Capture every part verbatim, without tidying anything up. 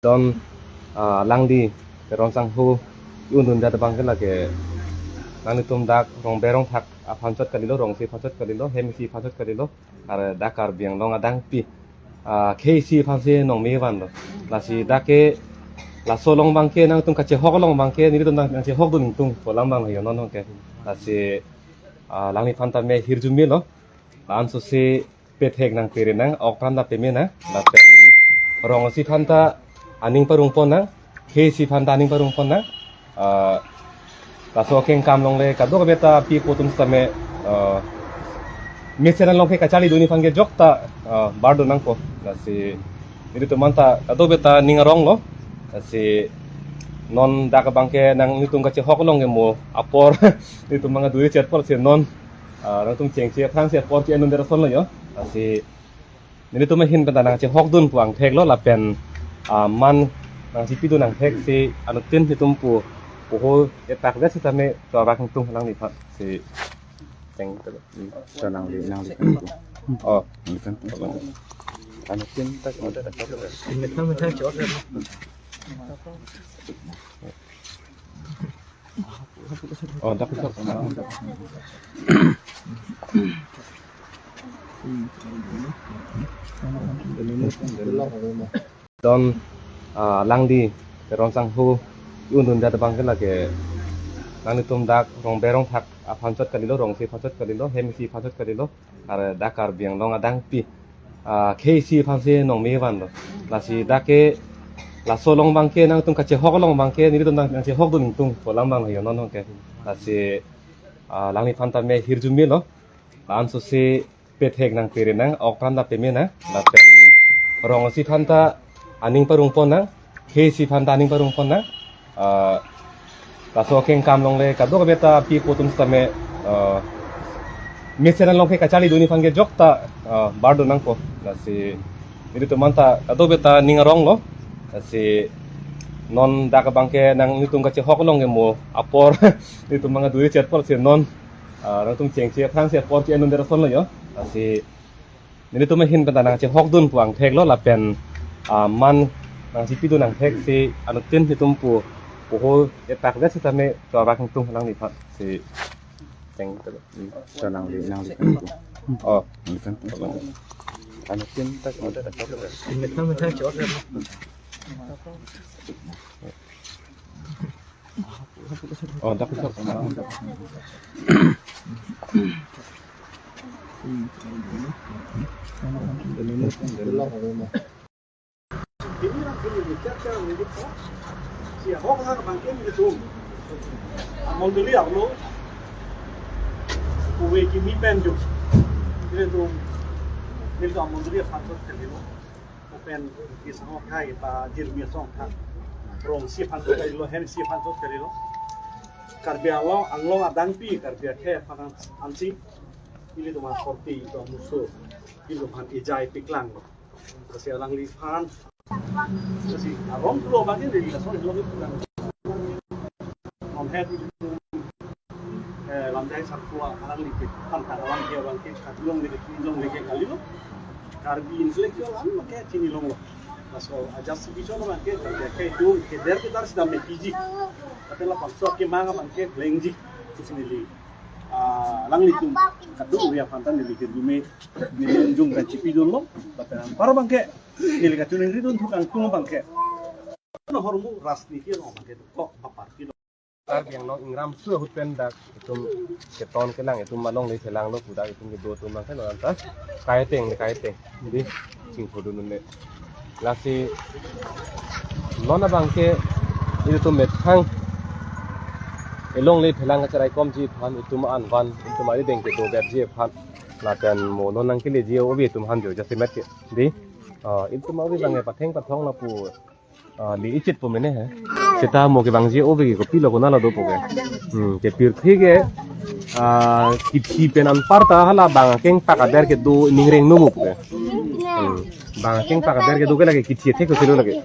Don, ah, alangli Teron Sangho un-un det abang ke lake nanglitum dak rong berong thak aphan chot kalilo, rong isi aphan chot kalilo, hem isi aphan chot kalilo. Are dak Karbi Anglong adangpi, ah, khei isi aphan si nong me vanlo. Lasi dak ke laso along abang ke nangtum kachehok along abang ke nelitum nang, nangchehokdun ingtung pu alam abang yo non ke. Lasi, ah, alangliphan ta me hirjume lo. La-an sose pethek nang pere nang, ok apran ta peme nang, lapen rong isi aphan ta aning parong pon nang, khei isi aphan ta aning parong pon nang. Ah, laso akengkam along le kadokave ta pi po atum sitame, ah, mesen along ke kacharlidun aphan ke jok ta, ah, bardun nangpo. Lasi nelitum aphan ta kadokave ta ning arong lo. Lasi non dak abang ke nanglitum kachehok along ke mo apor nelitum manga duri chet apor si non, ah, nangtum chengche aphrang si apor che-endun det ason lo yo. Lasi nelitum ahin pen ta nangchehokdun pu angthek lo lapen, ah, man nangchipidun angthek si anuttin nelitum pu poho etak det sitame chevak ingtung alangliphan si cheng. Hmm. So nangli, nangli. Oh, nangli kan. Anuttin tak ada tak ada. Methang methang chot. Oh, dak dak. Don, ah, alangli Teron Sangho un-un det abang ke lake nanglitum dak rong berong thak aphan chot kalilo, rong isi aphan chot kalilo, hem isi aphan chot kalilo. Are dak Karbi Anglong adangpi, ah, khei isi aphan si nong me vanlo. Lasi dak ke laso along abang ke nangtum kachehok along abang ke nelitum nang, nangchehokdun ingtung pu alam abang yo non ke. Lasi, ah, alangliphan ta me hirjume lo. La-an sose pethek nang pere nang, ok apran ta peme nang, lapen rong isi aphan ta aning parong pon nang, khei isi aphan ta aning parong pon nang. Ah, laso akengkam along le kadokave ta pi po atum sitame, ah, mesen along ke kacharlidun aphan ke jok ta, ah, bardun nangpo. Lasi nelitum aphan ta kadokave ta ning arong lo. Lasi non dak abang ke nanglitum kachehok along ke mo apor nelitum manga duri chet apor si non, ah, nangtum chengche aphrang si apor che-endun det ason lo yo. Lasi nelitum ahin pen ta nangchehokdun pu angthek lo lapen, ah, man nangchipidun angthek si anuttin nelitum pu poho etak det sitame chevak ingtung alangliphan si cheng. Hmm. So nangli, nangli kan. Oh, nangli kan. Anuttin tak ada tak ada. Methang methang chot. Oh, dak dak. Ini orang ini di church yang ini, si ahok na bangke ini tu. Amondoli arlo. Kuwe kimi pen ju. Ini tu. Ini tu amondoli aphan chot kalilo. Open di sango kai pa jirmi song tha. Rong isi aphan chot kalilo, hem isi aphan chot kalilo. Karbi Anglong, Anglong adangpi, Karbi akhei aphan ansi. Ilitum aphan sorti, ilitum amuso, ilitum aphan ejai piklang. Lasi alangliphan. Lasi arong pulo abang ke, di laso arong pulo. Non het ilitum, eh, Lamjai Sarpo alangliphan ta alam ke abang ke, kat longle ke, longle ke kalilo. Karbi intellectual an abang ke chinilonglo. Laso a justification abang ke, Karbi akhei atum keder kedar sita mepiji. Tapi labangso akemang abang ke plengji. Kusi neli, ah, alanglitum kadokave aphan ta neli ke dume, neli unjung kan chipidunlo, lapen anpar abang ke neli kachiningridun thukang tung abang ke. Nahormu rajniti along abang ke kok ba party lo. Karbi Anglong ingram su ahut pen dak itum keton kelang, itum alongle phelanglo pu dak itum kedo atum abang ke non ta kai ateng le kai ateng. Di chingpudun un-e. Lasi non abang ke ilitum methang elongle phelang kacharaikomji aphan, itum an van, itum arideng kedo berji aphan, lapen mo non nangkeleji ove itum aphan jo jasemet ke. Di, ah, itum ove abang ke patheng pathong lapu, ah, li ichit po mene he. Seta mo kevangji ove ke kopilo konatlo dopo ke. Hmm, ke pirthe ke, ah, kithi pen anpar ta hala bang akengpak aber kedo ining reng nomup ke. Hmm. Bang akengpak aber kedo ke lake kithi thek kosilo lake.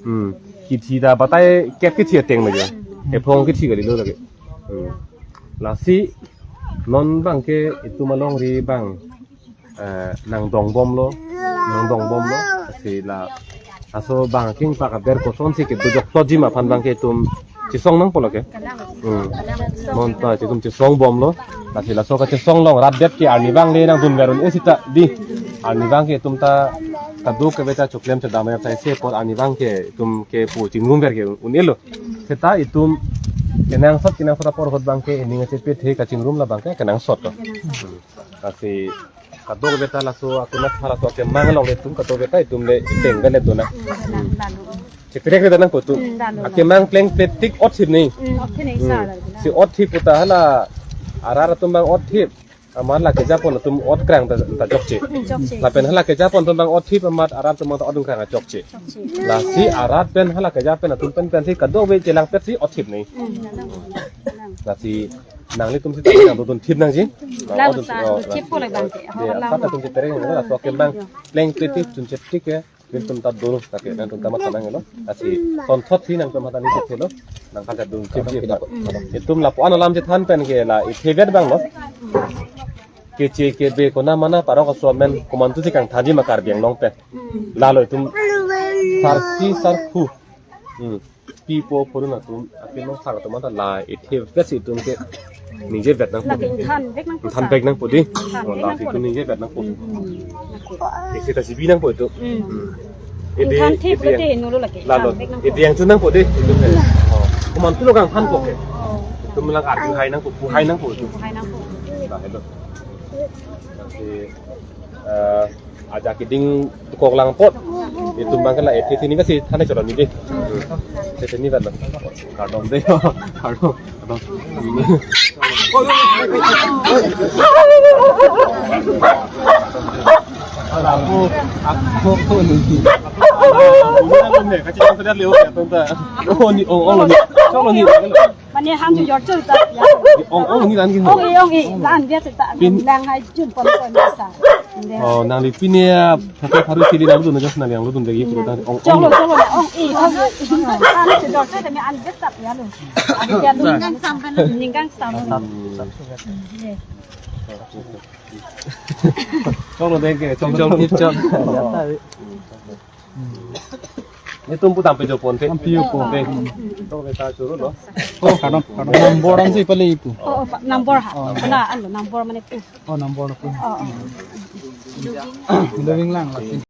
Hmm. Kithi ta batai kep kithi ateng lake. Ephong kithi kalilo lake. Hmm. Lasi non abang ke itum alongri abang, eh, nangdongbomlo, nangdongbomlo. Lasi la Laso bang aking pak aber kosonsi kedo joklo jima aphan abangke itum chesong nangpo lo ke. Hmm. Monta itum chesong bomlo. Lasi laso kachesong along rat det ke arnivang le nangdunver un-e seta dei. Arnivang ke itum ta kadokave ta choklem chedam ya sai se apot arnivang ke itum kepu chingrum ver ke un-elo. Seta itum kenangsot kenangsot apor ahut abangke ining achepet he kachingrum la abangke kenangsot to. Hmm. Lasi kadokave ta laso atum athar laso akemang along le itum kadokave ta itum le tengve le dona. Hmm. Cheperek le dona nangpo itum. Hmm, dona. Akemang plengpletik ot thip ni. Hmm, ot thip ni. Hmm. Sala. Si ot thip pu ta hala arat atum abang ot thip. Amat la kejapon atum ot krang ta, ta chokche. Hmm, chokche. Lapen hala kejapon atum abang ot thip amat arat atum abang ta ot krang ta chokche. Chokche. Lasi arat pen hala keja pen atum pen pensi kadokave chelangpetsi ot thip ni. Hmm, dona. Lasi nanglitum si nangdodun thip nangji. Lalo sa, oh, thip po lagi abangke. Ya, oh, lalo. Apot atum cheperek nang, laso akemang plengpletik chuncheptik ke. Nelitum ta dolo ta ke, nangtum ta matha nanglo. Lasi tonthotsi nangtum matha ni thelo. Nang kata dun thipji. Itum lapu-an alam chethan pen ke la ithevet abang lo. Keche kebe kona mana parok aso amen komantusi kangthanji ma Karbi Anglong pen. Lalo itum sarpi sarpo. Hmm. Pipo purun atum, api nong sar atum anta la ithevet si itum ke ningjevet nangpo. Lake ingthanvek nangpo. Ingthanvek nangpo dei. Ingthanvek nangpo. Oh, lasi itum ningjevet nangpo. Hmm. Isi ta sibi nangpo itum. Hmm. Hmm. Ede, ingthan thip ede, ede nolo lake. Lalo, ingthanvek nangpo. Ede yang chu nangpo dei. Itum ke. Oh. Komantulo kangthanpo ke. Oh. Itum lang arju hai nangpo, pu hai nangpo itum. Pu hai nangpo. Nah, hello. Lasi, eh, ajak keding tukok lang apot. Itum abangke la ethe thini basi thane cholon ni dei. Ethe thini ban lo. Kardom dei. Kardom. Kardom. Aku, aku, aku ni. Oh, ni, oh, oh, ni. Cholon ni. Mane ham chu jor chu ta ya. Ong, ong, ni dan kin. Ong e, ong e, dan dia ta. Pin. Lang hai jun pon pon sa. Oh, nangli pin ya, phato pharu sili nangludun, just nangli nangludun dei puro dan. Ong, ong. Cholo, cholo, ong e, ong e. Ham chu jor chu ta me an dia ta ya lo. An dia lo. Ningkang sam pen. Ningkang sam. Cholo dei ke, cholo, cholo, cholo. Netum pu dampe jopon te. Dampe jopon. Te. To le ta churu lo. Oh, kardom, kardom. Number ansi pale ipu. Oh, oh, pa-, number ha. Oh. Mana alo number mane pu. Oh, number pu. Oh, oh. Loving lang lasi.